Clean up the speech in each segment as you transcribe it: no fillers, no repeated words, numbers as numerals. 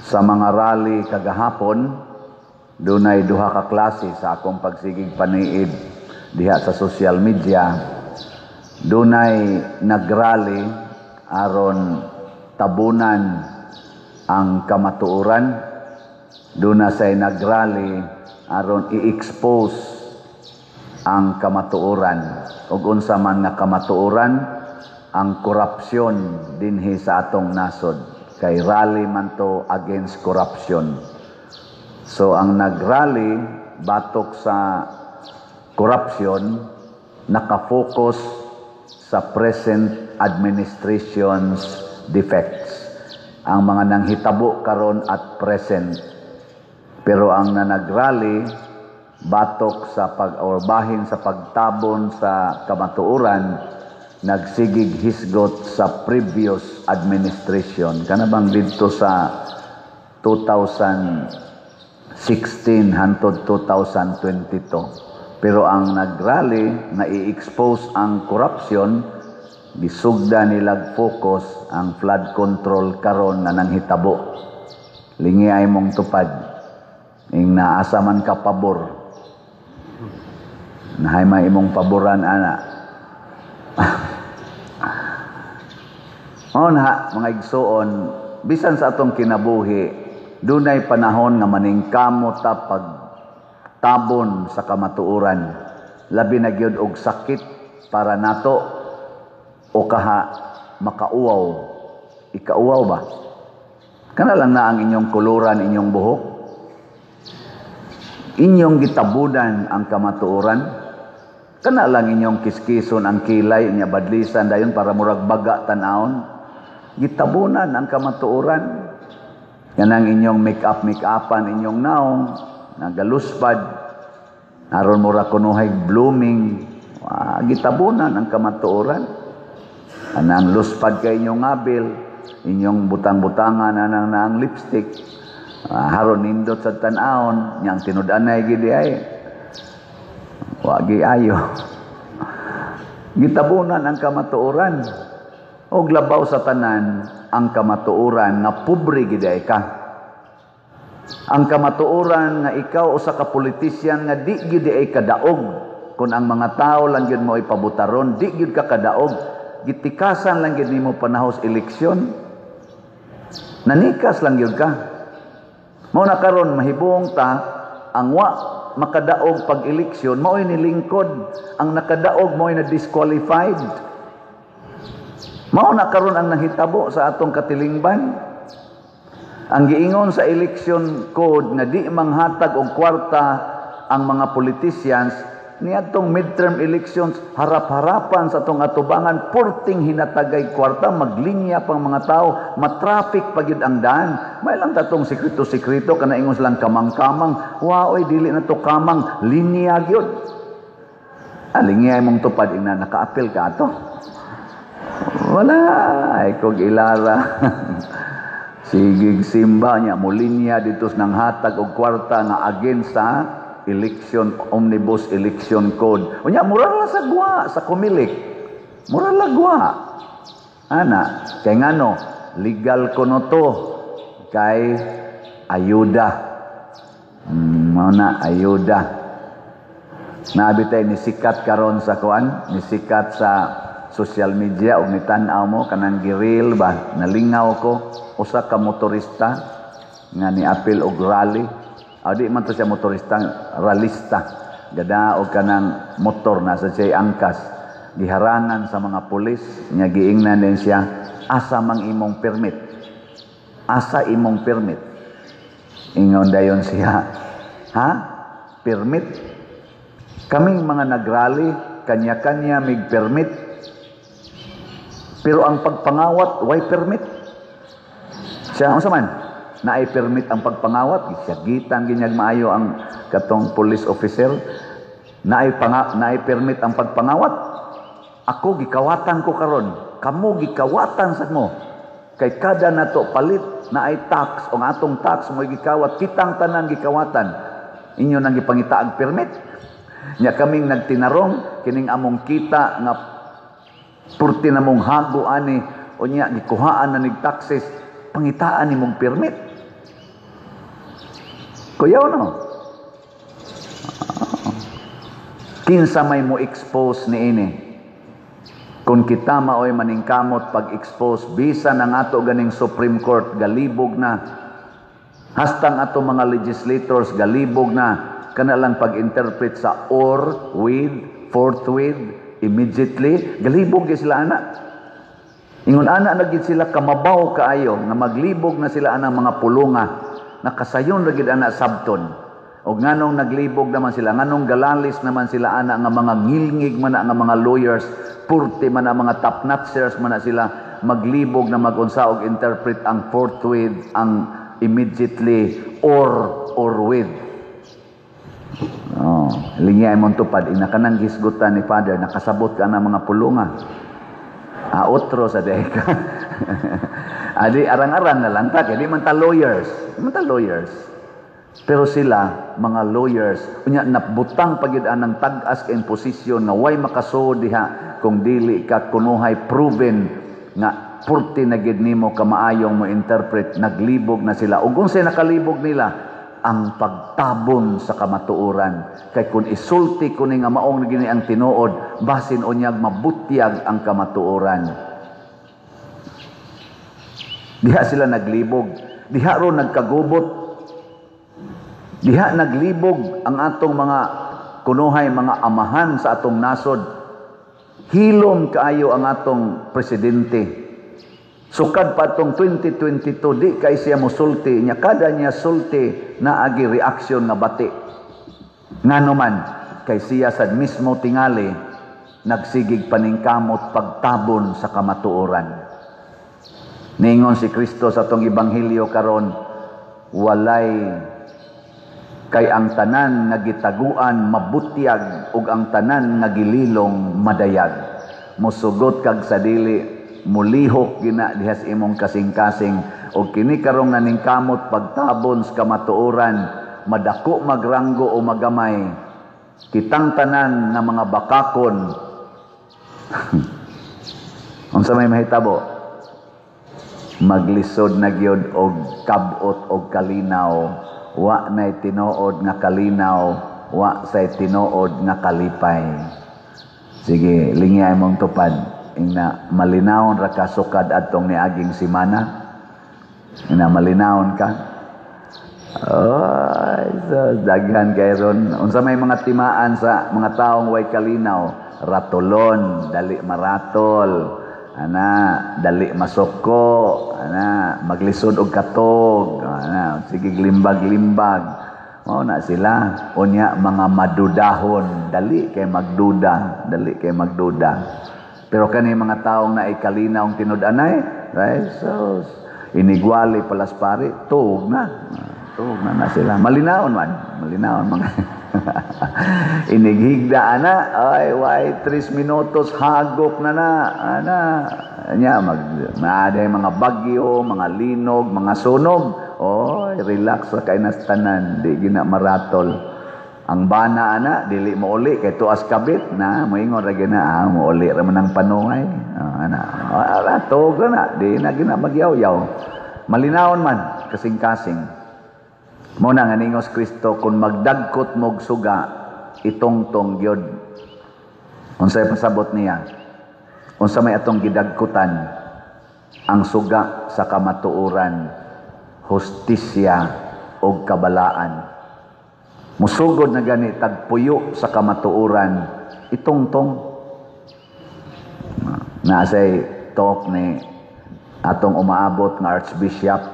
Sa mga rally kagahapon, dunay duha ka klase sa akong pagsigig paniid diha sa social media. Dunay nagrally aron tabunan ang kamatuoran. Duna say nagrally aron i-expose ang kamatuoran. Ug unsa man nga kamatuoran? Ang korupsyon dinhi sa atong nasod. Kay rally man to against corruption. So ang nagrally batok sa corruption, nakafocus sa present administration's defects. Ang mga nanghitabo karon at present. Pero ang nanagrally batok sa pag or bahin sa pagtabon sa kamatuoran, nagsigig hisgot sa previous administration, kana bang didto sa 2016 hantod 2022. Pero ang nagrally na i-expose ang corruption, gisugda nilag focus ang flood control karon na nanghitabo. Lingi ay mong tupad ing naasa man ka pabor, nahay may imong paboran ana. Mao na, mga igsuon, bisan sa atong kinabuhi, dunay panahon nga maningkamot ta pagtabon sa kamatuoran. Labi na gyud og sakit para nato o kaha makauwaw. Ikauwaw ba? Kana lang na ang inyong kuluran, inyong buhok. Inyong gitabunan ang kamatuoran. Kana lang inyong kiskison ang kilay, inya badlisan dayon para murag baga tan-awon. Gitabunan ang kamatuoran. Kanang inyong make-up, make-upan, inyong naong, nagaluspad, aron mura kunuhay blooming, gitabunan ang kamatuoran. Anang luspad kay inyong abil, inyong butang-butangan anang naang lipstick, haron nindot sa tan-awon, niyang tinud-anay gidi ay. Wagi ayo. Gitabunan ang kamatuoran. Og labaw sa tanan ang kamatuoran nga pobre gid ay ka. Ang kamatuoran nga ikaw usa ka politisyan nga di gid ay kadaog. Kung ang mga tao lang gyud mo ipabutaron, di gyud ka kadaog. Gitikasan lang gyud nimo panahos eleksyon. Nanikas lang gyud ka. Mao na karon mahibong ta ang wa makadaog pag eleksyon, mao'y nilingkod. Ang nakadaog mao'y na disqualified. Mao na karon ang nahitabo sa atong katilingban. Ang giingon sa election code nga di manghatag og kwarta ang mga politicians niadtong midterm elections, harap-harapan sa atong atubangan, purting hinatagay kwarta, maglinya pang mga tao, matraffic pa gyud ang daan. May lang tatong sekreto-sekreto kana ingon silang kamang-kamang, wa oy, dili na to kamang, linya gyud. Alingi mong tupad ina nakaapil ka ato. Wala ay kog ilara. Sigig simba niya mulinya dito nang hatag og kwarta nga against sa election omnibus election code. Unya mura lang sa gwa sa Comelec. Mura lang gwa. Ana, kay ngano legal kuno to kay ayuda. Mao na ayuda. Nabi tay ni sikat karon sa kuan, ni sikat sa social media og nitan-aw mo kanang giril ba, nalingaw ko usa ka motorista nga niapil og rally. Di man to siya motorista, ralista. Gada og kanang motor na sa siya angkas. Giharangan sa mga pulis, nya giingnan din siya, asa mang imong permit? Asa imong permit? Ingon dayon siya, ha? Permit? Kaming mga nagrally, kanya-kanya mig permit. Pero ang pagpangawat, way permit. Siya, unsa man? Naay permit ang pagpangawat. Siya gitan ginyag maayo ang katong police officer. Naay permit ang pagpangawat. Ako gikawatan ko karon. Kamo gikawatan sa mo. Kay kada nato palit naay tax o atong tax mo gikawat, kitang tanan gikawatan. Inyo nang gipangitaag permit. Nya kaming nagtinarong kining among kita nga purti na mong hago ani unya gikuhaan na nig taxes, pangitaan nimong permit. Kuyaw, no? Kinsa may mo expose niini? Kung kita maoy maningkamot pag-expose, bisan ang ato ganing Supreme Court galibog na, hastang ato mga legislators galibog na, kana lang pag-interpret sa or, with, forthwith, immediately, galibog gyud sila ana. Ingon ana na gyud sila kamabaw kaayo nga maglibog na sila anang mga pulunga, nakasayon ra gyud ana sabton. Og nganong naglibog naman sila, nganong galalis naman sila ana nga mga ngilngig man na nga mga lawyers, purte man na mga top notchers man na sila, maglibog na magunsa og interpret ang forthwith, ang immediately, or with. Oh, lingya imong tupad ina kanang gisgutan ni Father, nakasabot ka na mga pulunga. Ah, otro sa deka. Adi arang-arang na lang ta kay di man ta lawyers, di man ta lawyers. Pero sila mga lawyers, unya nabutang pagid anang tag-as kay posisyon nga way makasuod diha kung dili ka kunuhay proven nga purti na gid nimo kamaayong mo interpret, naglibog na sila. Ug unsay nakalibog nila? Ang pagtabon sa kamatuoran. Kay kung isulti ko ni nga maong gini ang tinuod, basin unyag mabutyag ang kamatuoran. Diha sila naglibog. Diha ro nagkagubot. Diha naglibog ang atong mga kunuhay, mga amahan sa atong nasod. Hilom kaayo ang atong presidente. Sukad pa atong 2022, di kay siya mosulti. Nya kada niya sulti, naagi reaksyon nga bati. Ngano man, kay siya sad mismo tingali, nagsigig paningkamot pagtabon sa kamatuoran. Ningon si Kristo sa atong ebanghelyo karon, walay kay ang tanan nga gitaguan mabutyag ug ang tanan nga gililong madayag. Mosugot kag sa dili, mulihok gina diha sa imong kasing-kasing, og kini karong naningkamot pagtabon sa kamatuoran, madako magranggo o magamay, kitang tanan nga mga bakakon. Unsa may mahitabo? Maglisod na gyud og kab-ot og kalinaw. Wa nay tinuod nga kalinaw, wa say tinuod nga kalipay. Sige, lingya imong tupad. Ingna malinawon ra ka sukad adtong niaging semana. Ingna malinawon ka. Ay, so, daghan kay ron. Unsa may mga timaan sa mga taong way kalinaw? Ratolon, dali maratol. Ana, dali masuko, ana, maglisod og katog, ana, sige limbag-limbag. Mao na sila. Unya mga madudahon, dali kay magduda, dali kay magduda. Pero kani mga taong naay kalinaw ang tinud-anay, right? So inigwali palas pare, tuog na. Tuog na na sila. Malinawon man, malinawon mga. Inighigda ana, ay way 3 minutos hagop na na ana. Nya mag maaday mga bagyo, mga linog, mga sunog. Oy, relax ra kay nas tanan, di gina maratol. Ang bana ana dili mo uli kay tuas kabit na moingon ra gina, mo uli ra man ang panuay. Ana, ala tuog ra na, di na gina magyaw-yaw. Malinawon man kasing-kasing. Mo na nga ningos Kristo, kung magdagkot mog suga, itongtong gyud. Unsay pasabot niya? Unsa may atong gidagkutan? Ang suga sa kamatuoran, hustisya og kabalaan. Musugod na gani tagpuyo sa kamatuoran, itongtong. Naasay talk ni atong umaabot nga Archbishop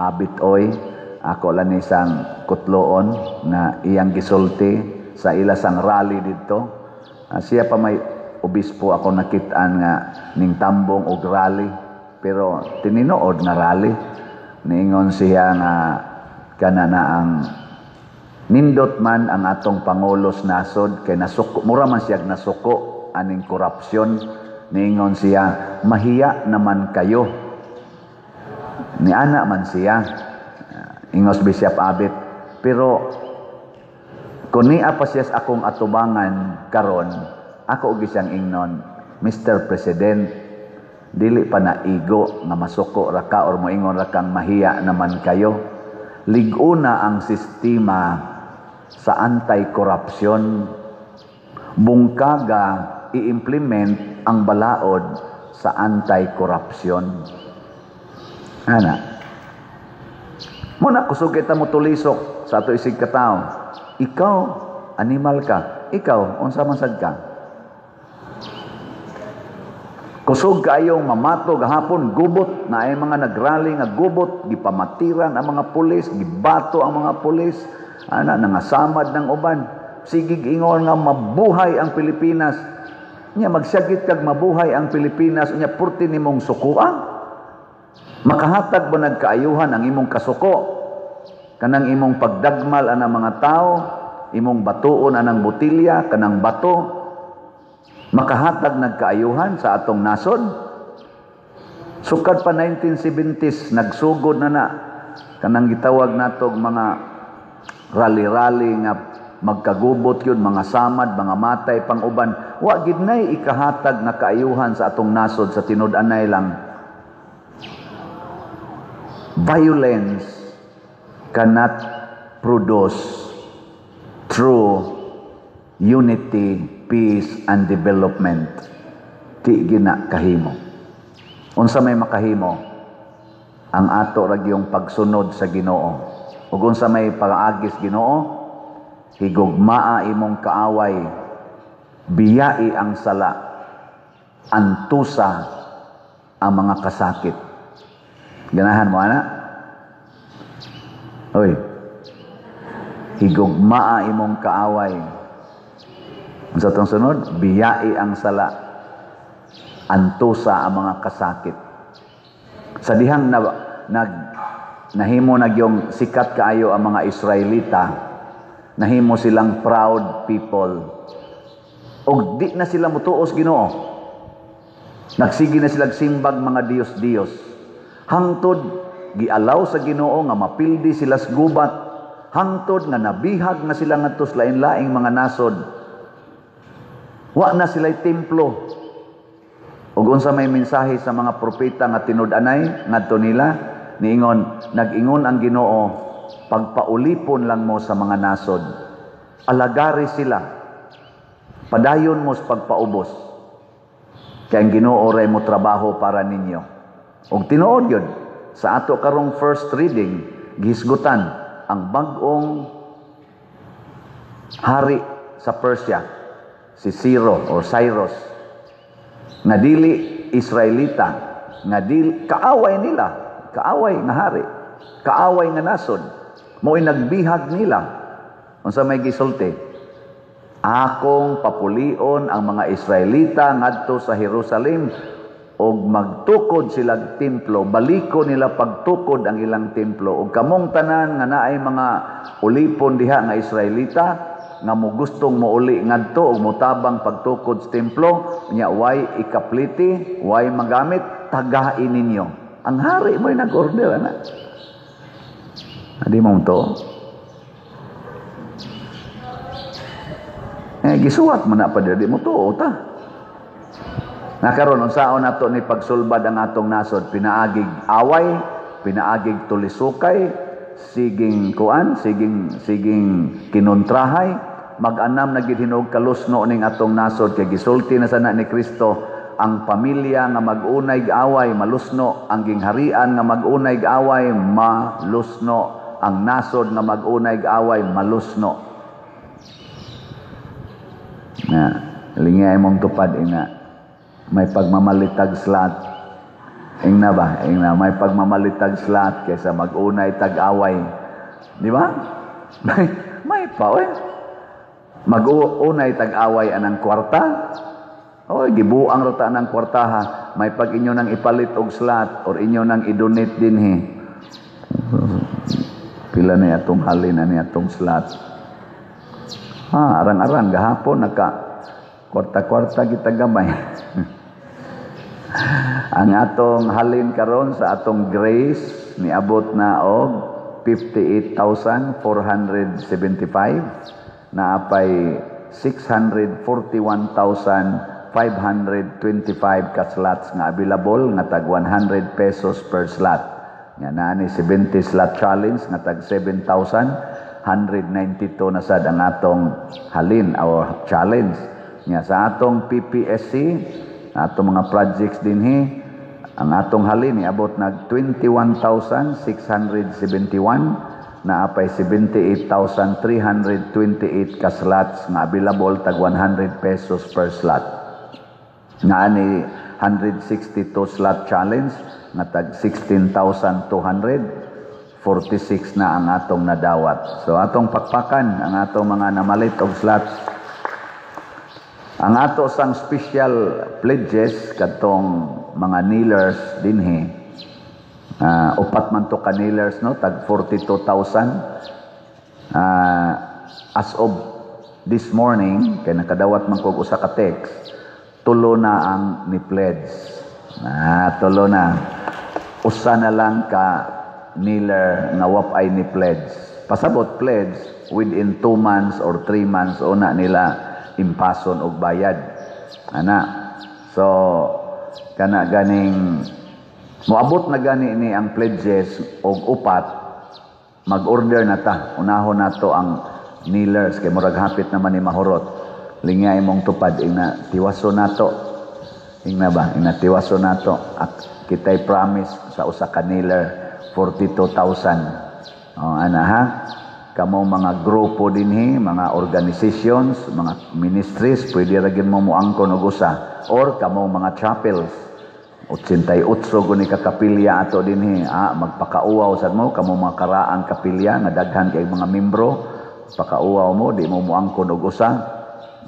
Abit Oy, ako lang isang kutloon na iyang gisulti sa ilasang rally didto. Siya pa may obispo ako nakitaan nga ning tambong og rally, pero tininood nga rally. Niingon siya nga kana na ang nindot man ang atong pangulo sa nasod kay nasuko, mura man siya nasuko aning korupsyon. Niingon siya, mahiya naman kayo. Niana man siya, ingos Bishop Abit, pero kung niya pa siya sa akong atubangan karon, ako og siyang ingnon, Mr. President, dili pa na igo nga masuko ra ka or moingon ra kang mahiya naman kayo. Lig-una ang sistema sa anti-corruption. Bungkaga i-implement ang balaod sa anti-corruption. Ana. Mao na kusog kita mo tulisok sa ato isig katawo. Ikaw, animal ka. Ikaw, unsa man sad ka? Kusog kaayong mamato gahapon, gubot na ay mga nagrally nga gubot, gipamatiran ang mga pulis, gibato ang mga pulis, ana, nangasamad ng uban. Sigig ingon nga mabuhay ang Pilipinas. Nya magsyagit kag mabuhay ang Pilipinas, nya purti nimong sukuan. Makahatag ba nagkaayuhan ang imong kasuko? Kanang imong pagdagmal anang mga tao, imong batuon anang botilya, kanang bato, makahatag nagkaayuhan sa atong nasod? Sukad pa 1970s, nagsugod na na kanang gitawag natog mga rally-rally nga magkagubot yun, mga samad, mga matay pang uban. Wa gid nay ikahatag nga kaayuhan sa atong nasod sa tinud-anay lang. Violence cannot produce true unity, peace, and development. Di gina kahimo. Unsa may makahimo? Ang ato ra gyung pagsunod sa Ginoo. Ug unsa may paagis Ginoo? Higugmaa imong kaaway, biyai ang sala, antusa ang mga kasakit. Ganahan mo ana? Oy. Higugmaa imong kaaway. Unsa tong sunod? Biyai ang sala, antusa ang mga kasakit. Sa dihang na, nag nahimo na yung sikat kaayo ang mga Israelita, nahimo silang proud people. Og di na sila mutuos Ginoo. Nagsige na sila simbag mga Diyos-Diyos. Hangtod gialaw sa Ginoo nga mapildi sila sa gubat, hangtod nga nabihag na sila ngadto sa lain-laing mga nasod. Wa na sila'y templo. Ug unsa may mensahe sa mga propeta nga tinud-anay ngadto nila? Niingon, nag-ingon ang Ginoo, pagpaulipon lang mo sa mga nasod. Alagari sila. Padayon mo sa pagpaubos. Kay ang Ginoo ray mo trabaho para ninyo. Ug tinuod yun, sa ato karong first reading, gihisgutan ang bag-ong hari sa Persia, si Ciro or Cyrus, nga dili Israelita, nga dili, kaaway nila, kaaway nga hari, kaaway nga nasod, mo'y nagbihag nila. Unsa may gisulti? Akong papulion ang mga Israelita ngadto sa Jerusalem og magtukod silag templo, baliko nila pagtukod ang ilang templo. Og kamong tanan nga naay mga ulipon diha nga Israelita nga mo gustong mouli ngadto og motabang pagtukod sa templo, nya way ikapliti, way magamit, tagain ninyo. Ang hari mo'y nag-order ana. Adi mo to. Gisuwat man na pa di mo to ta. Nakaron unsaon nato ni pagsulbad ang atong nasod, pinaagig away, pinaagig tulisukay, siging kuan, siging kinontrahay, mag-anam na gid hinuog kalusno ning atong nasod kay gisulti na sana ni Kristo ang pamilya nga mag-unay away malusno, ang gingharian nga mag-unay away malusno, ang nasod nga mag-unay away malusno. Na, lingay mong tupad ina. May pagmamalitag slat. Ingna ba? Ingna, may pagmamalitag slat kaysa mag-unay tag-away. Di ba? May pa, oy. Mag-unay tag-away anang kwarta. Oy, gibuang rata anang kwartaha. May pag inyo nang ipalit og slat or inyo nang i-donate dinhi. Pila na atong halin ani atong slat. Arang-arang gahapon naka kwarta-kwarta kita gamay. Ang atong halin karon sa atong grace niabot na og 58,475, naapay 641,525 ka slots nga available nga tag 100 pesos per slot. Nga naa ni 70 slot challenge nga tag 7,192 na sad ang atong halin or challenge. Nga sa atong PPSC, atong mga projects dinhi, ang atong halin niabot nag 21,671, naa pay 78,328 ka slots nga available, tag 100 pesos per slot. Nga ani 162 slot challenge nga tag 16,246 na ang atong nadawat. So atong pakpakan ang atong mga namalit og slots. Ang ato sang special pledges, kadtong mga kneelers dinhi, upat man to ka kneelers, no, tag 42,000. As of this morning, kay nakadawat man kog usa ka text, tulo na ang ni pledge. Na tulo na. Usa na lang ka kneeler nga wa ay ni pledge. Pasabot, pledge within 2 months or 3 months una nila impason og bayad. Ana. So kana ganing moabot na gani ni ang pledges og upat, mag-order na ta. Unahon nato ang kneelers kay murag hapit naman ni mahurot. Lingya imong tupad, ingna tiwaso nato. Ingna ba? Ingna tiwaso nato. At kitay promise sa usa ka kneeler 42,000. Oh, ana ha? Kamo mga grupo dinhi, mga organizations, mga ministries, pwede ra gyud mo moangkon og usa, or kamo mga chapels. 88 guni ka kapilya ato dinhi. Ah, magpakauwaw sad mo kamo mga karaang kapilya nga daghan kay mga membro, pakauwaw mo, di mo moangkon og usa.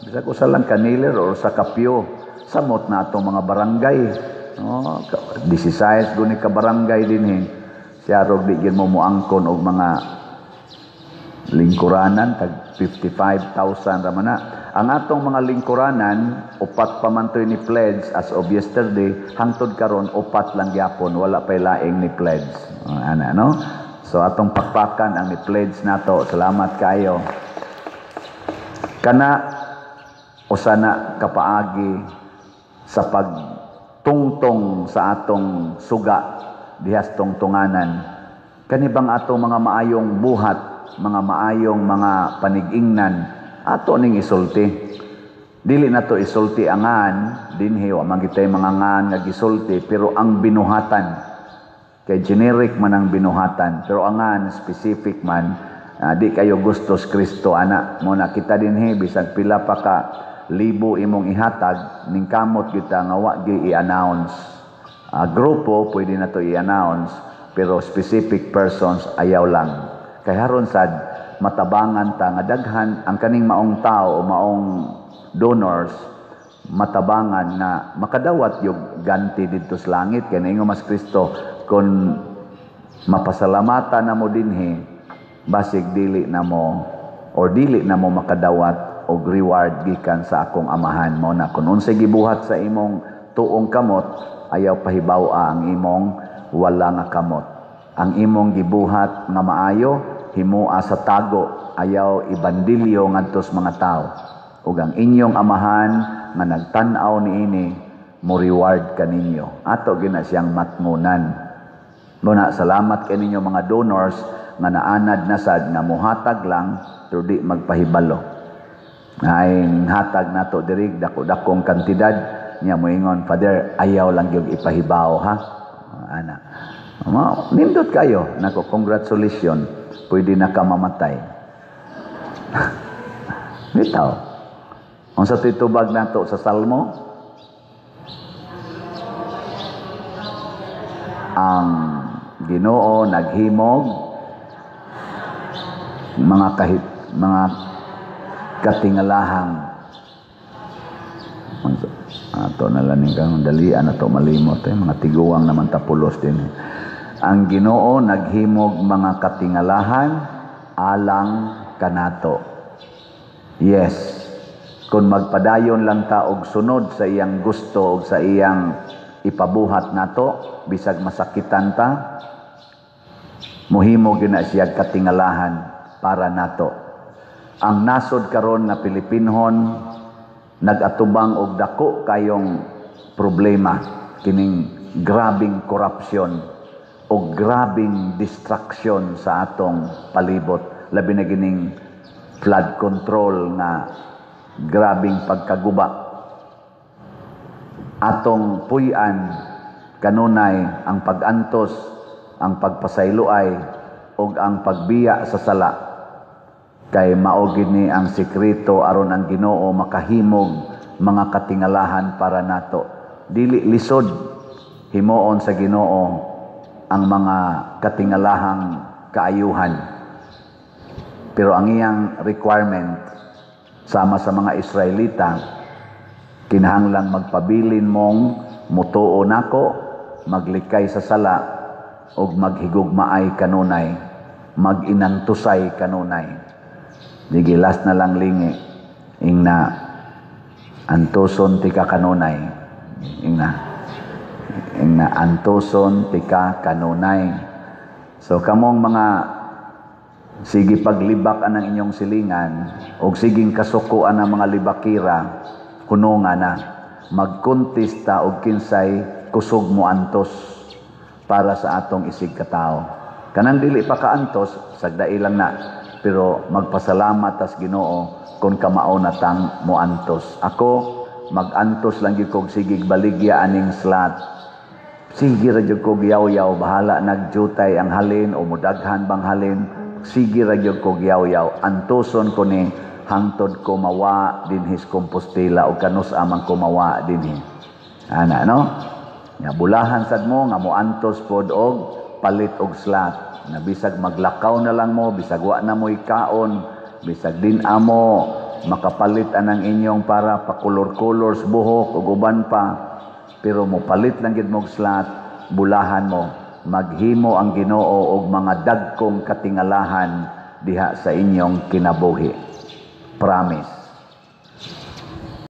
Bisag usa lang ka kneeler or usa ka pew, samot na atong mga barangay. Oh, 16 guni ka barangay dinhi. Siyarog di gyud mo moangkon og mga lingkuranan, tag 55,000 ra man na. Ang atong mga lingkuranan, upat pa man to'y ni pledge as of yesterday, hangtod karon upat lang gyapon, wala pay laing ni pledge. Ana, no? So atong pakpakan ang ni pledge nato. Salamat kayo. Kana usa na kapaagi sa pagtungtong sa atong suga dihas tungtunganan. Kani bang atong mga maayong buhat, mga maayong mga panigingnan, ato ning isulti. Dili na to isulti angan dinhi, wa man gitay mga ngan nga gisulti, pero ang binuhatan, kay generic man ang binuhatan, pero angan specific man. Di kayo gustos Kristo ana mo na kita dinhi, bisag pila pa ka libo imong ihatag, ning kamot kita nga wa gi i-announce. Grupo pwede na to i-announce, pero specific persons ayaw lang. Kay haron sad matabangan ta nga daghan ang kaning maong tao o maong donors, matabangan na makadawat yung ganti didto sa langit. Kay naingon mas Kristo, kung mapasalamatan na mo dinhi, basig dili na mo or dili na mo makadawat og reward gikan sa akong Amahan. Mo na kung unsay gibuhat sa imong tuong kamot, ayaw pahibaw-a ang imong wala nga kamot. Ang imong gibuhat nga maayo, himua sa tago, ayaw ibandilyo ngadto sa mga tao. Ug ang inyong Amahan nga nagtan-aw niini, mo reward kaninyo. Ato gina siyang matngunan. Muna salamat kay ninyo mga donors nga naanad na sad nga muhatag lang pero di magpahibalo. Naing hatag nato diri dako-dakong kantidad niya, moingon, "Father, ayaw lang gyud ipahibaw ha." Ana. Ma, nindot kayo. Nako, congratulations. Pwede na ka mamatay. Bitaw. Unsa to'y tubag nato sa Salmo? Ang Ginoo naghimog mga kahit mga katingalahang. Ato na lang kang dalian ato malimot eh, mga tiguang naman tapulos din eh. Ang Ginoo naghimog mga katingalahan alang kanato. Yes, kung magpadayon lang ta og sunod sa iyang gusto og sa iyang ipabuhat nato, bisag masakitan ta, muhimo gyud na siya katingalahan para nato. Ang nasod karon nga Pilipinhon nagatubang og dako kayong problema kining grabing korupsyon Og grabing destruction sa atong palibot, labi na gining flood control nga grabing pagkaguba. Atong puy-an kanunay ang pag-antos, ang pagpasayloay ug ang pagbiya sa sala, kay mao gid ni ang sekreto aron ang Ginoo makahimog mga katingalahan para nato. Dili lisod himuon sa Ginoo ang mga katingalahang kaayuhan, pero ang iyang requirement, sama sa mga Israelita, kinahanglang magpabilin mong mutuo nako, maglikay sa sala ug maghigugmaay kanunay, maginantusay kanunay. Gigilas na lang lingi, ingna, "Antuson tika kanunay." Ingna, ingna, "Antuson tika kanunay." So kamong mga sige paglibak anang inyong silingan og siging kasukoan ang mga libakira, hununga na, magkontesta og kinsay kusog mo antos para sa atong isig katao. Kanang dili pa kaantos, sagdai lang na, pero magpasalamat tas Ginoo kung kamao na tang moantos. Ako, magantos lang gyud kog sigig baligya aning slot. Sige ra gyud kog yaw-yaw, bahala nagjutay ang halin o mudaghan bang halin. Sige ra gyud kog yaw-yaw. Antuson ko ni hangtod ko mawa dinhi sa Compostela o kanus amang ko mawa dinhi. Ana, no? Nga bulahan sad mo nga moantos pod og palit og slot. Na bisag maglakaw na lang mo, bisag wa na mo'y kaon, bisag din amo makapalit anang inyong para pakulor-kulor sa buhok ug uban pa, pero mo palit lang gid mo og slot, bulahan mo maghimo ang Ginoo og mga dagkong katingalahan diha sa inyong kinabuhi. Promise.